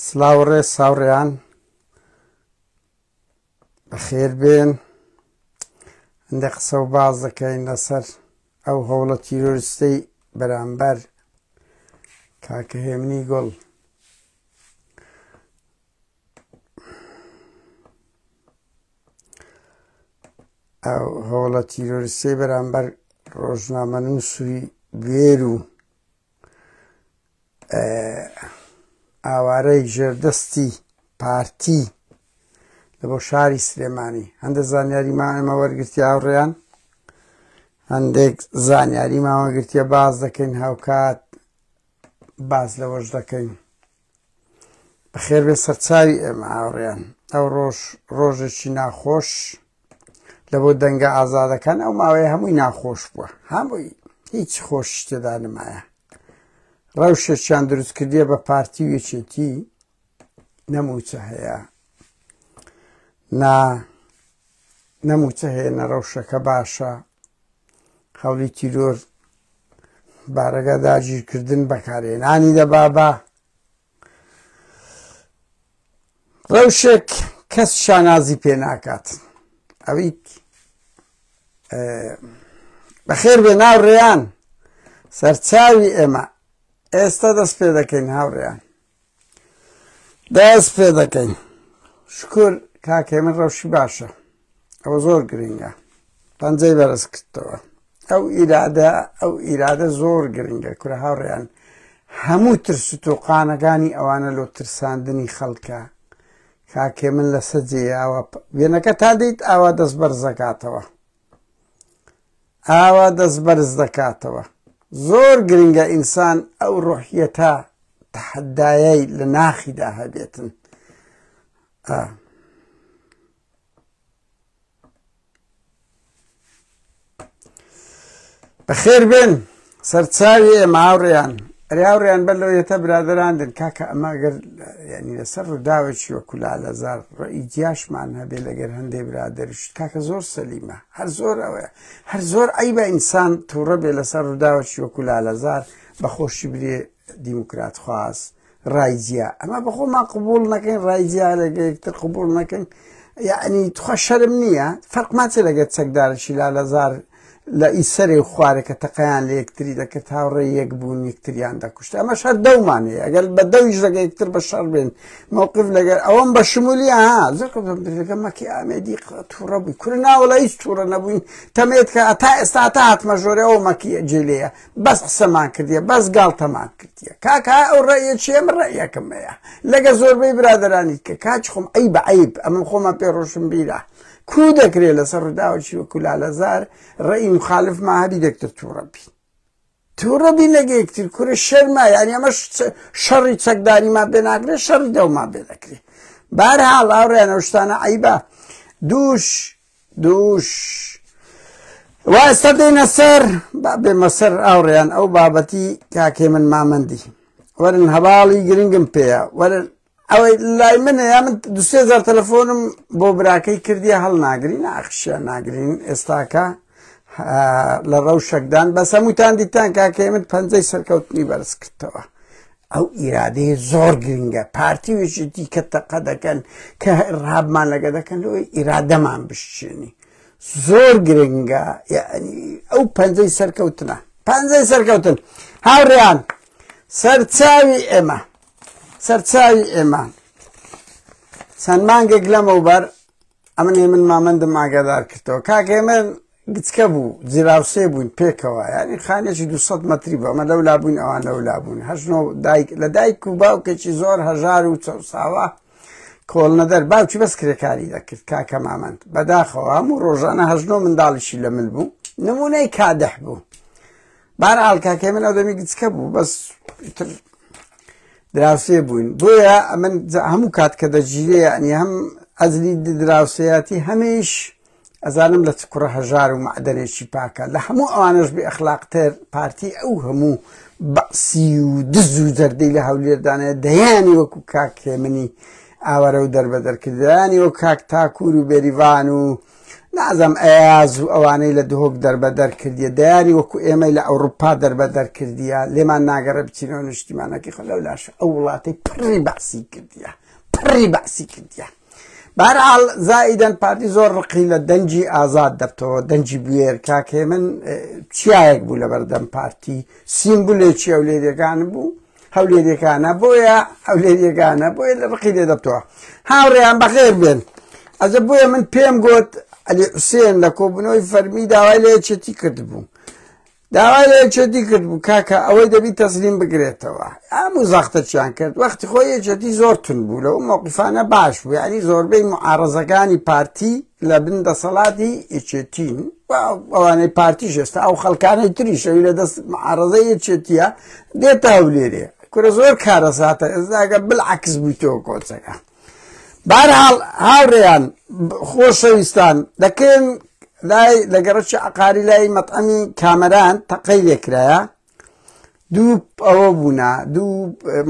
سڵاو ڕێز هاوڕێیان بەخێر بێن هەندێک قسە و باز دەکەین لەسەر ئەو هەوڵە تیرۆریستەی بەرامبەر کاکە هێمنی گوڵ ئەو هەوڵە تیرۆریستەی بەرامبەر ڕۆژنامەنووسی بوێر و ئاوارەی ژێردەستی پارتی لە بۆ شاری سلێمانی هەندێک زانیاریمان ئەمە وەرگرتی هاوڕێیان هەندێک زانیاری ماوەگرتیە باز دەکەین هاوکات باز لەوەش دەکەین بەخێر بێ سەرچاوی ئێمە هاوڕێیان ئەو ڕۆژ ڕۆژێکی ناخۆش لە بۆ دەنگە ئازادەکان ئەو ماوەیە هەمووی ناخۆش بووە هەمووی هیچ خۆش تێدا نمایە ڕەوشێکیان دروست کردیە بە پارتی و یەکێتی نەموچە هەیە نا نەموچە هەیە نە ڕەوشەکە باشە هەوڵی تیرۆر بارەگا داگیرکردن بەکارهێنانی دەبابە ڕەوشێک کەس شانازی پێ ناکات ئەوی بەخێر بێ ناو ڕێیان سەرچاوی ئێمە ئێستا دەست پێ دەکەین هاوڕێیان دەست پێ دەکەین شکر کاکێ من ڕەوشی باشە ئەوە زۆر گرنگە پەنجەی بەرز کردەوە ئەو ئیرادە ئەو ئیرادە زۆر گرنگە کورە هاوڕێیان هەموو ترس و تۆقانەکانی ئەوانە لۆ ترساندنی خەڵکە کاکێ من لەسە جێ ئاوا وێنەکە تا دیت ئاوا دەست بەرزەکاتەوە ئاوا دەست بەرز دەکاتەوە زۆر گرنگە ئینسان ئەو ڕۆحیەتە تەحەدایەی لە ناخیدا هەبێتن ئا. بەخێر بێن سەرچاوی ئێمە هاوڕێیان ئەرێ هاوڕێیان بەر لەوەیەتە برادەران دن کاکە ئەمە گەر یعنی لەسەر ڕووداوێکی وەکو لالەزار ڕێی جیاشمان هەبێ لەگەر هەندێ برادەرش کاکە زۆر سەلیمە هەر زۆر ئەوەیە هەر زۆر عیبە ئینسان تووڕە بێ لەسەر ڕووداوێکی وەکو لالەزار بەخۆشی برێ دیموکرات خواز ڕای جیا ئەمە بەخۆمان قبول نەکەین ڕای جیا لەگە یەکتر قبول نەکەین یعنی تخوا شەرم نییە فەرقمان چ لەگەر چەکدارشی لالەزار لە ئیسەرێ و خوارێ کە تەقەیان لە یەکتری دەکرد هاوڕێ یەک بوون یەکتریان دەکوشت ئەمەش هەر دەومان هەیە ئەگەر بە دەویش لەگە یەکتر بە شەڕ بێن موقف لەگەر ئەوەم بە شمولی ها زۆر کە لەگە مەکی ئامێدی تووڕە بووی کورە ناوەڵا هیچ تووڕە نەبووین تەمێت کە تا ئێستا تا هاتمە ژۆرێ ئەو مەکی جێلەیە بەس قسەمان کردیە بەس گاڵتەمان کردیە کاکە ئەو ڕەیە چیە من ڕەیەکم هەیە لەگە زۆربەی برادەرانی کە کاچ خۆم ئەی بە عیب ئەمن خۆمان پێ ڕۆشن بیرە کو دەکرێت لەسەر ڕووداوەکی وەکو لالەزار ڕێی مخالف ما هەبی دەکتر تووڕەبی تووڕەبی لەگە یەکتر کورە شەرما یعنی ئەمە شەڕی چەکداریمان پێ ناکرێت شەڕی دەومان پێ دەکرێت بارحاڵ هاوڕێیان ئەو شتانە عیبە دووش دووش وا ئێستا دێنە سەر با بێمە سەر هاوڕێیان ئەو بابەتی کاکێ من مامەندی وەرن هەواڵی گرنگم پێیە وەرن ئەوەی لای منە یا من دوسێ زار تەلەفۆنم بۆ براکەی کردیە هەڵناگرین ئاخشیان ناگرین ئێستاکە لە ڕەوشەکدان بەس هەمووتان دیتان کاکەی من پەنجەی سەرکەوتنی بەرز کردەوە ئەو ئیرادەیە زۆر گرنگە پارتی وێشێتی کە تەقە دەکەن کە ڕابمان لەگە دەکەن لەوەی ئیرادەمان بشچێنی زۆر گرنگە یعنی ئەو پەنجەی سەرکەوتنە پەنجەی سەرکەوتن هاوڕێیان سەرچاوی ئێمە سەرچاوی ئێمە چەند مانگێک لەمەوبەر ئەمن هێمن مامەندم ئاگادار کردەوە کاک هێمن گچکە بوو جراوسێ بووین پێکەوە یعنی خانێکی 200 مەتری بوو ئەمە لەولا بووین ئەوان لەولا بوون هەشت دایک لە دایک و باوکێکی زۆر هەژار و چەوساوە کۆڵنەدەر باوکی بەس کرێکاری دەکرد کاکە مامەند بەداخەوە هەموو ڕۆژانە هەژنۆ منداڵیشی لە مل بوو نمونەی کادح بوو بارحاڵ کاکەی من ئەو دەمی گچکە بوو بەس تر دراوسێ بووین بۆیە ئەمن هەموو کات کە دەگیرێ یعنی هەم ئەزلی دراوسێیاتی هەمیش ئەزانم لە چ کوڕە هەژار و معدەنێکی پاکە لە هەموو ئەوانەش بێ ئەخلاقتر پارتی ئەو هەموو بەعسی و دز و جەردەی لە هەولێردانەیە دەیانی وەکو کاک هێمنی ئاوارە و دەربەدەر کردیانی و کاک تاکور و بێریڤان و نازم ئەیاز و ئەوانەی لە دهۆک دەربەدەر کردیە، دەیانی وەکو ئێمەی لە ئەوروپا دەربەدەر کردیە. لێمان ناگەڕێ بچینەوە نیشتیمانەکەی خۆ. لەولاش ئەو وڵاتەی پڕی بەعسی کردیە، پڕی بەعسی کردیە. بەهەرحاڵ زائیدەن پارتی زۆر ڕقی لە دەنگی ئازاد دەبتەوە، دەنگی بوێر. کاک هێمن چیایەک بوو لەبەردەم پارتی، سیمبولێکی هەولێریەکان بوو، هەولێریەکانە، بۆیە هەولێریەکانە، بۆیە لە ڕقی لێ دەبتەوە. هاوڕێیان بەخێر بێن. ئەجە بۆیە من پێم گوت عەلی حوسێن لە کۆبوونەوەی فەرمی داوای لە یەکێتی کردبوو، داوای لە یەکێتی کردبوو کاکە ئەوەی دەبی تەسلیم بگرێتەوە. هەموو زەختەکیان کرد. وەختی خۆی یەکێتی زۆر تون بوو لەو مەوقفانە باش بوو، یعنی زۆربەی معارەزەکانی پارتی لە بن دەسەڵاتی یەکێتین، ئەوانەی پارتیش ئێستا ئەو خەڵکانەی تریش ئەوی لە دەست معارەزەی یەکێتیە دێتە هەولێرێ. کورە زۆر کارەساتە ئێستاگە بالعکس بوویتەوە کۆچەکە. بارحاڵ هاوڕێیان خۆشەویستان دەکەن لای لە گەڕەکی عقاری لای مەطعەمی کامەران تەقەی لێکرایە. دوو ئەوە بوونا، دوو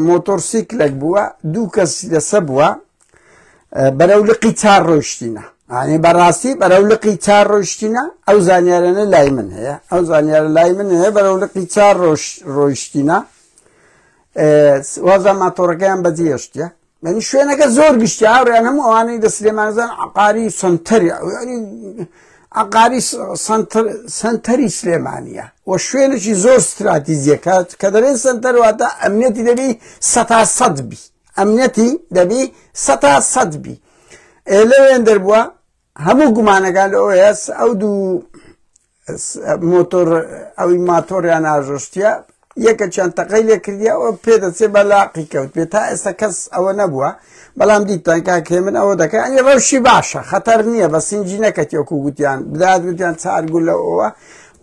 مۆتۆرسیکلێک بووە، دوو کەس لەسە بووە، بەرەو لقی چار ڕۆیشتینە. یعنی بەڕاستی بەرەو لقی چار ڕۆیشتینە. ئەو زانیارانە لای من هەیە، ئەو زانیارە لای من هەیە، بەرەو لقی چار ڕۆیشتینە. وازا ماتۆڕەکەیان بەجێهێشتیە. یعنی شوێنەکە زۆر گشتی هاوڕێیان هەموو ئەوانەی لە سلێمانزان عقاری سنتەری، یعنی عقاری سنتەری سلێمانیە و شوێنێکی زۆر استراتیژیەکە کە دەڵێن سنتەر واتە ئەمنیەتی دەبی 100% بی، ئەمنیەتی دەبی 100% بی. لەوێن دەربووە هەموو گومانەکان لەوەیە ئەو دوو مۆتۆر ئەوی ماتۆریان ئاژۆشتیە، یەکەکیان تەقەی لێ کردیە ئەوە پێدەچێ بە لاقی کەوت بێ. تا ئێستا کەس ئەوە نەبووە، بەڵام دیتان کاک هێمن ئەوە دەکە، یعنی ڕەوشی باشە، خەتەر نییە، بە سنجی نەکەتی وەکو گوتیان بدات، گوتیان چار گولە ئەوە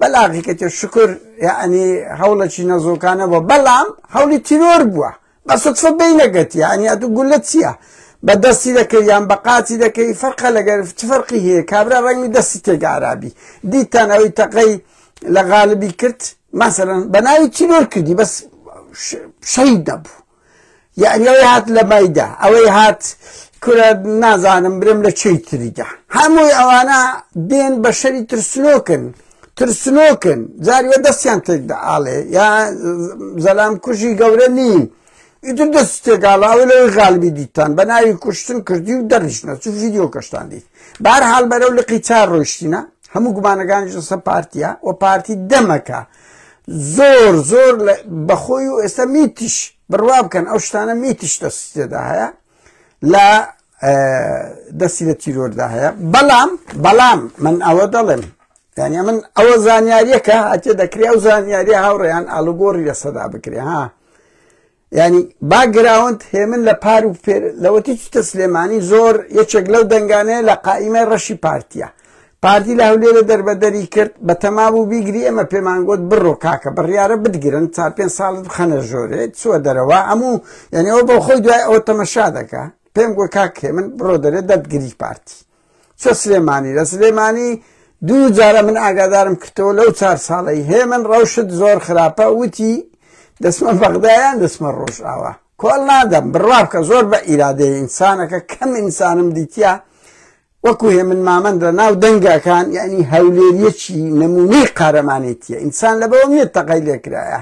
بەلاقی کەتێ. شکر یعنی هەوڵێکی نەزۆکانە بووە، بەڵام هەوڵی تیرۆر بووە بە سوتفە بێی نەگەتی. یعنی ئەتو گولە چییە؟ بە دەستی دەکەی یان بە قاچی دەکەی فەرقە لەگەر چ فەرقی هەیە؟ کابرا ڕەنگی دەستی تێگارابی. دیتان ئەوەی تەقەی لە غالبی کرد مەسەلەن بە ناوی تیرۆر کردی، بەس شەهید نەبوو. یعنی ئەوەی هات لە مایدا، ئەوەی هات کورە نازانم برم لە چێی تریدا، هەمووی ئەوانە دێن بە شەری ترسنۆکن، ترسنۆکن، جاریوە دەستیان تێکدا ئاڵێ یا زەلام کوژی گەورە نین، ئیتر دەست تێکاڵا. ئەوە لەوەی غالبی دیتان بە ناوی کوشتن کردی و دەڕیشتنە چ ڤیدیۆ کەشتان دیت. بارحاڵ بەرەو لقی چار ڕۆیشتینە، هەموو گومانەکانیش لەسەر پارتیە و پارتی دەمەکە زۆر زۆر بەخۆی و ئێستا میتیش بڕوا بکەن ئەو شتانە میتیش دەستی تێدا هەیە، لە دەستی لە تیرۆردا هەیە. بەڵام بەڵام من ئەوە دەڵێم، یعنی من ئەوە زانیاریەکە هاتێ دەکرێ ئەو زانیاریە هاوڕێیان ئالوگۆڕی لە سەدا بکرێ. ها یعنی باگراوند هێمن لە پار و پێر لەوەتی چتە سلێمانی زۆر یەکێک لەو دەنگانەیە لە قائیمەی ڕەشی پارتیە. پارتی لە هەولێرە دەربەدەری کرد بە تەما بوو بیگری. ئێمە پێمان گوت بڕۆ کاکە بڕیارە بتگرن 4-5 ساڵت بخەنە ژۆرێ، چووە دەرەوە هەموو، یعنی ئەوە بۆ خۆی دوای ئەوە تەمەشا دەکا. پێم گوت کاک هێمن بڕۆ دەرێ دەتگری پارتی. چۆ سلێمانی، لە سلێمانی دوو جارە من ئاگادارم کردەوە لەو 4 ساڵەی هێمن ڕەوشت زۆر خراپە، وتی دەسمە بەغدایان دەسمە ڕۆژئاوا، کۆڵ نادەم، بڕوا بکە زۆر بە ئیرادەیە ئینسانەکە، کەم ئینسانم دیتیە وەکو هێمن مامەند لە ناو دەنگەکان، یعنی هەولێریەکی نمونەی قارەمانێتیە، ئینسان لەبەوە نییە تەقەی لێکرایە.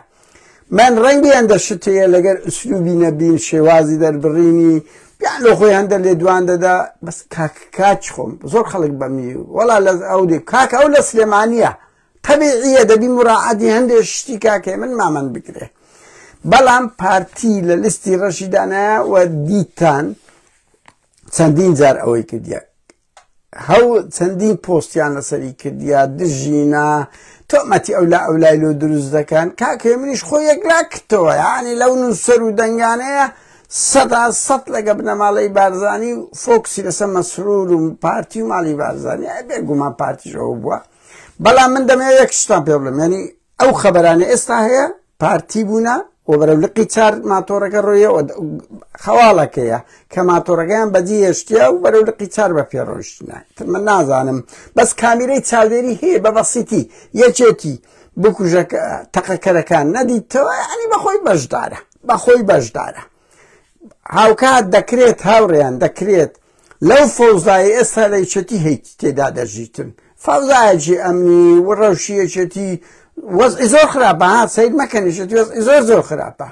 من ڕەنگی هەندە شت هەیە لەگەر ئوسلوبی نەبین، شێوازی دەربڕینی بیان لۆ خۆی هەندە لێدوان دەدا، بەس کاک کاچ خۆم زۆر خەڵک بەمنی وەڵا لە ئەو دێ کاک ئەو لە سلێمانیە تەبیعیە دەبی مراعاتی هەندێک شتی کاکێ من مامەند بکرێ. بەڵام پارتی لە لیستی ڕەشی دانایە و دیتان چەندین جار ئەوەی کردیە، هەو چەندین پۆستیان لەسەری کردیە دژینا تۆمەتی ئەو لا ئەولای لۆ دروست دەکەن. کاکێ منیش خۆی یەکلا کردەوە، یعنی لەو نووسەر و دەنگانەیە 100% لەگە بنەماڵەی بارزانی و فۆکسی لەسەر مەسرور و پارتی و ماڵی بارزانی، بێگومان پارتیش ئەوە بووە. بەڵام من دەمەوێت یەک شتان پێ بڵێم، یعنی ئەو خەبەرانە ئێستا هەیە پارتی بوونە و بەرەو لقی چار ماتۆڕەکە ڕۆیە و خەواڵەکەیە کە ماتۆڕەکەیان بەجی هێشتیە و بەرەو لقی چار بە پێ ڕۆیشتنە. من نازانم بەس کامیرەی چاودێری هەیە بە بەسیتی یەکێتی بکوژە تەقەکەرەکان نەدیتەوە، یعنی بەخۆی بەشدارە، بەخۆی بەشدارە. هاوکات دەکرێت هاوڕێیان دەکرێت لەو فەوزای ئێستا لە یەکێتی هەیت تێدا دەژیتن فەوزایەکی ئەمنی و ڕەوشی یەکێتی وەزعی زۆر خراپە ها سەیر مەکەن یەکێتی وەزعی زۆر زۆر خراپە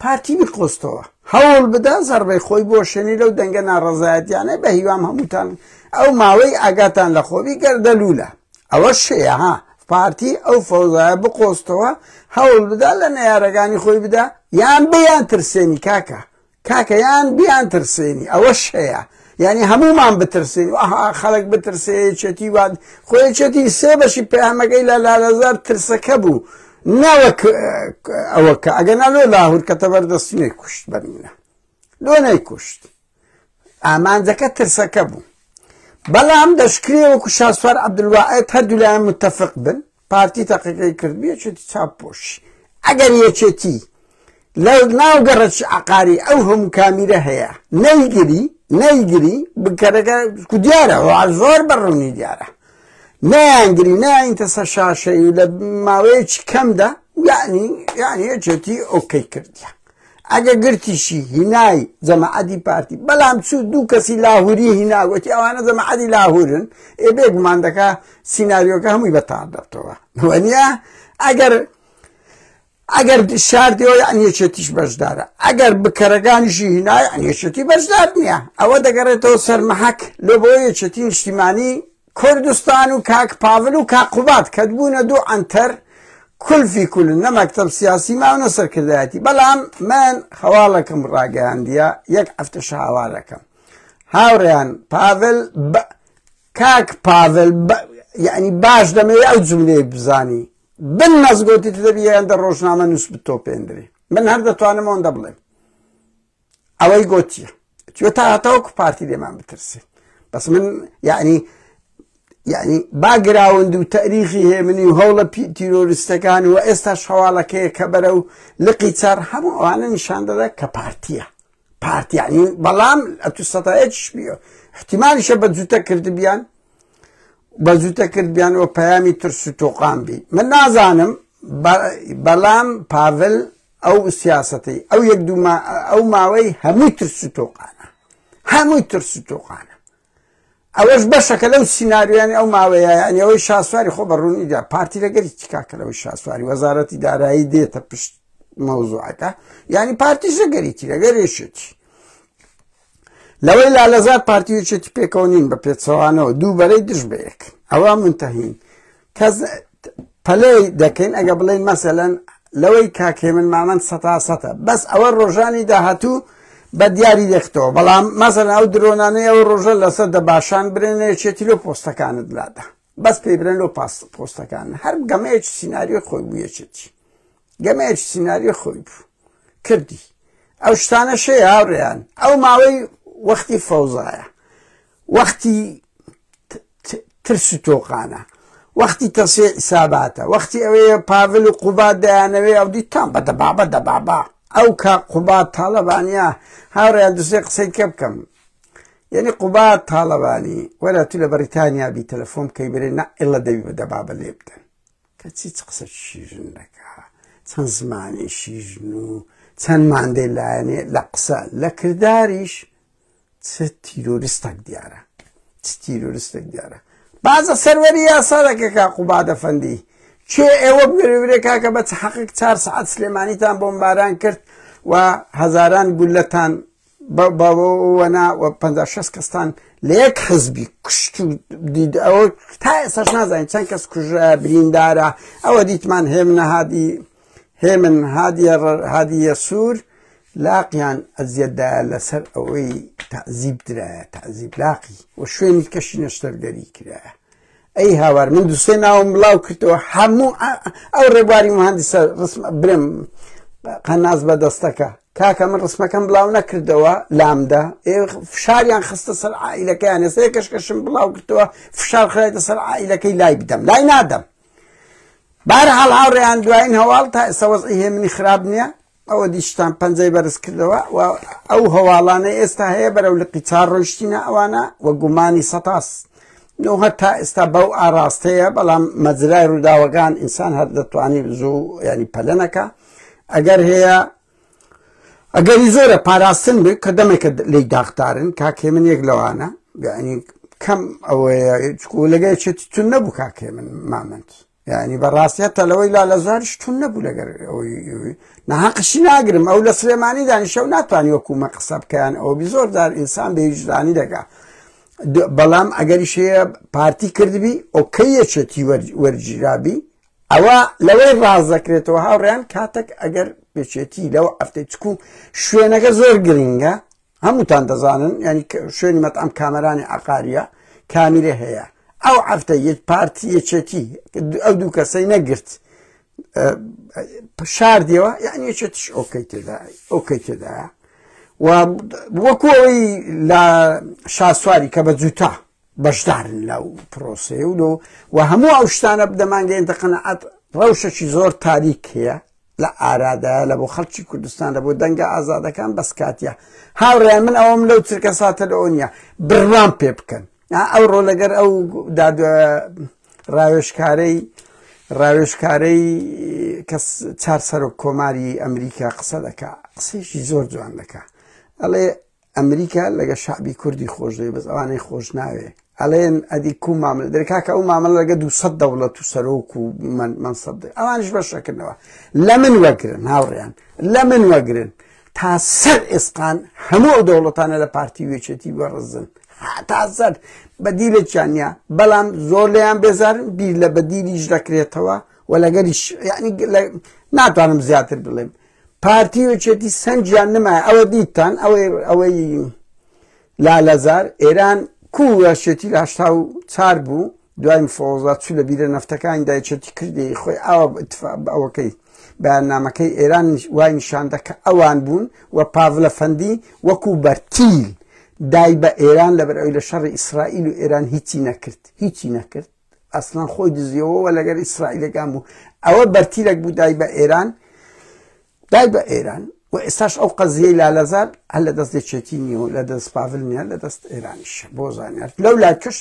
پارتی بیقۆستەوە هەوڵ بدا زەربەی خۆی بۆشێنی لەو دەنگە ناڕەزایەتیانە بە هیوام هەمووتان ئەو ماوەی ئاگاتان لە خۆبی گەردەلوولە ئەوە شەیە ها پارتی ئەو فەوزایە بقۆستەوە هەوڵ بدا لە نەیارەکانی خۆی بدا یان بیان ترسێنی کاکە کاکە یان بیان ترسێنی ئەوەش هەیە یعنی هەمومان بترسین ئەها خەڵک بترسێ یەکێتی واد خۆ یەکێتی سێ بەشی پەیامەکەی لە لالەزار ترسەکە بوو نەوەک ئەوە کە ئەگەر نا لۆ لاهور کەتە بەردەستی نەیکوشت بەرمینە لۆ نەیکوشت ئامانجەکە ترسەکە بوو بەڵام دەشکرێ وەکو شاسوار عەبدولواحید هەردوو متفق بن پارتی تەقەکەی کرد یەکێتی چاپ پۆشی ئەگەر یەکێتی لە ناو گەڕەکی عقاری ئەو هەموو کامیرە هەیە نەیگری نەیگری بکەرەکە دیارە زۆر بەڕوونی دیارە نەیانگری ناینتە سەر شاشەی و لە ماوەیەکی کەمدا یعنی یعنی یەکێتی ئۆکەی کردیە ئەگە گرتیشی هینای جەماعەتی پارتی بەڵام چوو دوو کەسی لاهوری هینا گوتی ئەوانە جەماعەتی لاهورن ئێ بێگومان دەکا سیناریۆکە هەمووی بەتاڵ دەبتەوە وەنیە ئەگەر ئەگەر شاردیەوە یعنی یەکێتیش بەشدارە ئەگەر بکەرەکانیشی هینا یعنی یەکێتی بەشدار نییە ئەوە دەگەڕێتەوە سەر مەحەک لۆ بۆ یەکێتی نیشتیمانی کوردستان و کاک پاڤل و کاک قوباد کە بوونە دوو عەنتەر کولفی کولن نە مەکتەب سیاسی ماو نە سەرکردایەتی بەڵام من هەواڵەکەم ڕاگەیاندیە یەک هەفتەشە هاوارەکەم هاوڕێیان پاڤل کاک پاڤل یعنی باش دەمەوێت ئەو جملەیە بزانی بن نەزگۆتی دەبی یاندە ڕۆژنامە نووس بتۆپێندرێ من هەر دەتوانم ئەوەندە بڵێم ئەوەی گۆتیە چوە تا هەتاوەکو پارتی لێمان بترسێت بەس من یعنی یعنی باگراوند و تەریخی هێمنی و هەوڵە تیرۆریستەکان و ئێستاش هەواڵەکەیە کە بەرە و لقی چار هەموو ئەوانە نیشان دەدا کە پارتیە پارتیانی بەڵام ئەتو سەتایەکیش بیە احتیمالیشە بە جوتە کردبیان بە جوتە کردبیان و پەیامی ترس و تۆقان بی من نازانم بەڵام پاڤل ئەو سیاسەتەی ئەو یەک دوو ئەو ماوەی هەمووی ترس و تۆقانە هەمووی ترس و تۆقانە ئەوەش بەشەکە لەو سیناریۆیانی ئەو ماوەیە یعنی ئەوەی شاسواری خۆ بە ڕوونی دا پارتی لەگەری چکاکە لەوەی شاسواری وەزارەتی دارایی دێتە پشت مەوزوعەکە یعنی پارتیش لەگەریتی لەگەرێشێتی لەوەی لالەزار پارتی یەکێتی پێکەوە نین بە پێچەوانەوە دوو بەرەی دژ بە یەک ئەوە منتەهین کەس پەلەی دەکەین ئەگە بڵێن مەسەلەن لەوەی کاک هێمن مامەند سەتا سەتە بەس ئەوە ڕۆژانی داهاتوو بە دیاری دەختەوە بەڵام مەسەلەن ئەو درۆنانەی ئەو ڕۆژە لەسەر دەباشان برێنە یەکێتی لۆ پۆستەکانت لادا بەس پێی برێن لۆ پۆستەکان هەر گەمەیەکی سیناریۆ خۆی بوو یەکێتی گەمەیەکی سیناریۆ خۆی بوو کردی ئەو شتانە شەیە هاوڕێیان ئەو ماوەی وەختی فەوزایە وەختی ترس و تۆقانە وەختی تەسێ ئیساباتە وەختی ئەوەیە پاڤل و قوباد دەیانەوێ ئەو دیتان بە دەبابە دەبابا ئەو کا قوباد تاڵەبانە هاوڕێیان دوسێ قسەی کە بکەم یعنی قوباد تاڵەبانی وەرە تو لە بەریتانیا بی تەلەفۆن بکەی برێ نە ئیڵە دەوی بە دەبابە لێ بدەن کەچی چ قسە شیرن دەکا چەند زمانی شیرن و چەند مادەی لایەنێ لە قسە لە کرداریش چ تیرۆریستێک دیارە چ تیرۆریستێک دیارە بازە سەروەری یاسا دەکە کا قوبادە فەندی چێ ئێوە بگرێ کاکە بە چ حەقێک چار سەعات سلێمانیتان بۆمباران کرد و هەزاران گولەتان بەوەنا و 56 کەستان لە یەک حزبی کوشت و دید ئەوە تا ئێستاش نازانین چەند کەس کوژرا بریندارە ئەوە دیتمان هێمنە هادی هێمن هادیە هادیە سوور لاقیان ئەزیەتدایە لەسەر ئەوەی تەعزیب درایە تەعزیب لاقی و شوێنی کەشی نەشتەرگەری کرایە ئەی هاوار من دوسێ ناوم بڵاو کردەوە هەموو ئەو ڕێبواری مهندسە ڕسم برم قەناس بە دەستەکە کاکە من ڕسمەکەم بڵاو نەکردەوە لامدا فشاریان خستە سەر عائلەکەیان ئێستا کەشکەشم بڵاو کردەوە فشار خرایتە سەر عائلەکەی لای بدەم لای نادەم بارحاڵ هاوڕێیان دوایین هەواڵ تا ئێستا وەزعی هێمنی خراپ نییە ئەوە دیشتان پەنجەی بەرز کردەوە و ئەو هەواڵانە ئێستا هەیە بەرەو لقی چار ڕۆیشتینە ئەوانە و گومانی سەتاس نۆ هەر تا ئێستا بەو ئاراستەیە بەڵام مەجرای ڕووداوەکان ئینسان هەر دەتوانێت زوو ینی پەلە نەکا ئەگەر هەیە ئەگەری زۆرە پاراستن بێ کە دەمێکە لێی داخدارن کاک هێمن یەک لەوانە یعنی کەم ئەوەیە چکو لەگە یەکێتی تون نەبوو کاک هێمن مامەند یعنی بەڕاستی هەتا لەوەی لا لە زاریش تون نەبوو لەگەر ئەوەی ناهەقشی ناگرم ئەو لە سلێمانی دانیشە و ناتوانانی وەکومە قسە بکەیان ئەوە بی زۆر جار ئینسان بێ ویژدانی دەگا بەڵام ئەگەریش هەیە پارتی کردبی ئۆکەی یەکێتی وەرگیرابی ئەوە لەوەی ڕاست دەکرێتەوە هاوڕێیان کاتێک ئەگەر پێچێتی لەو ئەفتەی چکو شوێنەکە زۆر گرنگە هەمووتان دەزانن ینی شوێنی مەتعەم کامەرانی عقاریە کامیرە هەیە ئەو هەفتە یەک پارتی یەکێتی ئەو دوو کەسەی نەگرت شاردیەوە یعنی یەکێتیش ئۆکەی تێدا ئۆکەی تێدایە و وەکو ئەوەی لە شاسواری کە بە جوتا بەشدارن لەو پرۆسەیە و لۆ و هەموو ئەو شتانە دەمانگەیەنتە قەناعەت ڕەوشێکی زۆر تاریک هەیە لە ئارادایە لە بۆ خەڵکی کوردستان لە بۆ دەنگە ئازادەکان بەس کاتیە هاوڕێیان من ئەوەم لەو چرکە ساتە لەوە نییە بڕوام پێ بکەن ئەوڕۆ لەگەر ئەو داد ڕاوێژکارەی ڕاوێژکارەی کەس چار سەرۆک کۆماری ئەمریکا قسە دەکا قسەیەکی زۆر جوان دەکا ئەڵێ ئەمریکا لەگە شەعبی کوردی خۆش دەوێ بەس ئەوانەی خۆش ناوێ ئەڵێن ئەدی کو مامەلە دەرێ کاکە ئەو مامەلە لەگە 200 دەوڵەت و سەرۆک و مەنسەب دەرێ ئەوانیش بەشەکردنەوە لە من وەگرن هاوڕێیان لە من وەگرن تا سەر ئێسقان هەموو ئەو دەوڵەتانە لە پارتی وێچێتی وەڕزن تا سەر بەدیلێکیان نییە بەڵام زۆر لێیان بێزارن بیر لە بەدیلیش دەکرێتەوە و لەگەریش یعنی ناتوانم زیاتر بڵێم پارتی و یەکێتی سەنگیان نمایە ئەوە دیتتان ئەوەی ئەوەی لالەزار ئێران کو یەکێتی لە 84 بوو دوای مفۆزا چوو لە بیرە نەفتەکانی دایچێتی کردی خۆی ئاوا ئەوەکەی بەیاننامەکەی ئێران وای نیشاندە کە ئەوان بوون و پاڤلە فەندی وەکو بەرتیل دای بە ئێران لەبەر ئەوی لە شەڕی ئیسرائیل و ئێران هیچی نەکرد هیچی نەکرد ئەسڵەن خۆی دزیەوە لەگەر ئیسرائیلەکان بوو ئەوە بەرتیلێک بوو دای بە ئێران دای بە ئێران و ئێستاش ئەو قەزیەی لالەزار هەر لە دەست یەکێتی نییە و لە دەست پاڤل نییە لە دەست ئێرانیش بۆ زانیار لەو لاکەش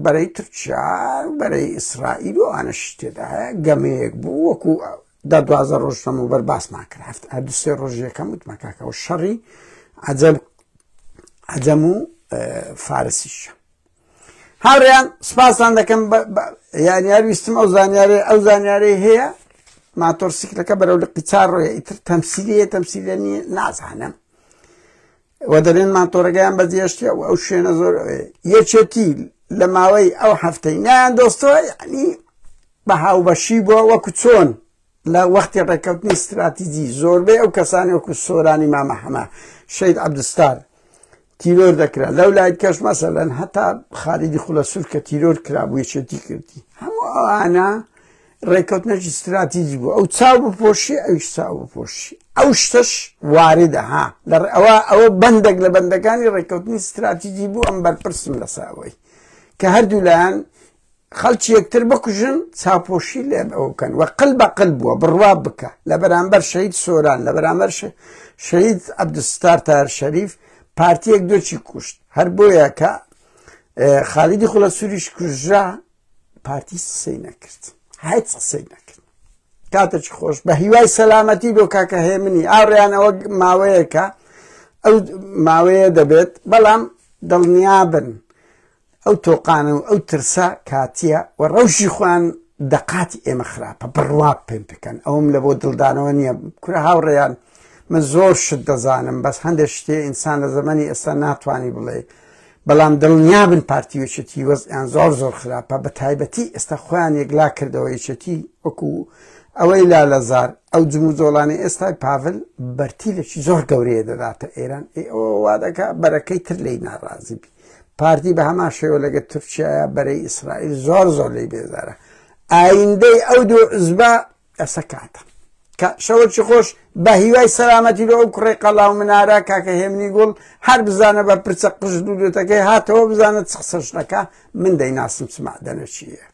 بەرەی تورکیا و بەرەی ئیسرائیل و ئەوانەش تێدا هەیە گەمەیەک بوو وەکو دا دوازە ڕۆژ لەمەوبەر باسمان کرد هەفت هەر دوو سێ ڕۆژ یەکەم وتمان کاکەەوە شەڕی عەجەم عەجەم و فارسیشە هاوڕێیان سپاستان دەکەم یانی هەر ویستم ئەو زانیارێ ئەو زانیارەی هەیە ماتۆرسیکلەکە بەرەو لقی چار ڕۆیە ئیتر تەمسیلیە تەمسیلە نییە نازانم و دەرێن ماتۆرەکەیان بەجێشتە و ئەو شوێنە زۆر یەکێتی لە ماوەی ئەو هەفتەی نایان دۆستەوە یعنی بە هاوبەشی بووە وەکو چۆن لە وەختی ڕێککەوتنی ستراتیجی زۆربەی ئەو کەسانی وەکو سۆرانی مامە حەمە شەید عەبدولستار تیرۆر دەکرا لەو لای کەش مەسەلەن هەتا خالیدی خولە سوور کە تیرۆر کرابوو یەکێتی کردی هەموو ئەوانە ڕێککەوتنێکی ستراتیجی بوو ئەو چاو بپۆشی ئەویش چاو بپۆشی ئەو شتەش واردە ها لە ئەوە ئەوە بەندێک لە بەندەکانی ڕێککەوتنی ستراتیجی بوو ئەم بەرپرسم لەسەر ئەوەی کە هەردوو لایەن خەڵکی یەکتر بکوژن چاوپۆشی لێ ئەوە بکەن و قل بە قل بووە بڕوا بکە لە بەرامبەر شەهید سۆران لە بەرامبەر شەهید عەبدولستار تاهر شەریف پارتیەک دۆچی کوشت هەر بۆیە کە خالیدی خولە سووریش کوژرا پارتی قسەی نەکرد هیچ قسەی نەکرد کاتێکی خۆش بە هیوای سەلامەتی بۆ کاکە هێمنی ئاڕیان ئەوە ماوەیەکە ئەو ماوەیە دەبێت بەڵام دڵنیابن ئەو تۆقانە و ئەو ترسە کاتیە و ڕەوشی خۆیان دەقاتی ئێمە خراپە بڕوا پێم بکەن ئەوم لە بۆ دڵدانەوە نییە کورە هاوڕێیان من زۆر شت دەزانم بەس هەندێک شتێ ئینسان لە زەمەنی ئێستا ناتوانانی بڵێ بەڵام دڵنیابن پارتی یەکێتی وەزیان زۆر زۆر خراپە بە تایبەتی ئێستا خۆیان یەکلا کردەوە یەکێتی وەکو ئەوەی لا لەزار ئەو جموجۆڵانی ئێستای پاڤل بەرتیلێکی زۆر گەورەیە دەداتە ئێران ئێ ئەوە وا دەکا بەرەکەی تر لێی ناڕازی بی پارتی بە هەمان شێوە لەگە تورکیایە بەرەی ئیسرائیل زۆر زۆر لی بێزارە ئایندەی ئەو دوو عزبە ئەسە کاتە کە شەوەکی خۆش بە هیوای سەلامەتی لۆ ئەو کوڕی قەڵا و منارە کاکە هێمنی گوڵ هەر بزانە بە پرچە قژ دوولێتەکەی هاتەوە بزانە چ قسەش دەکا من دەیناسم چ مەعدەنە چییە.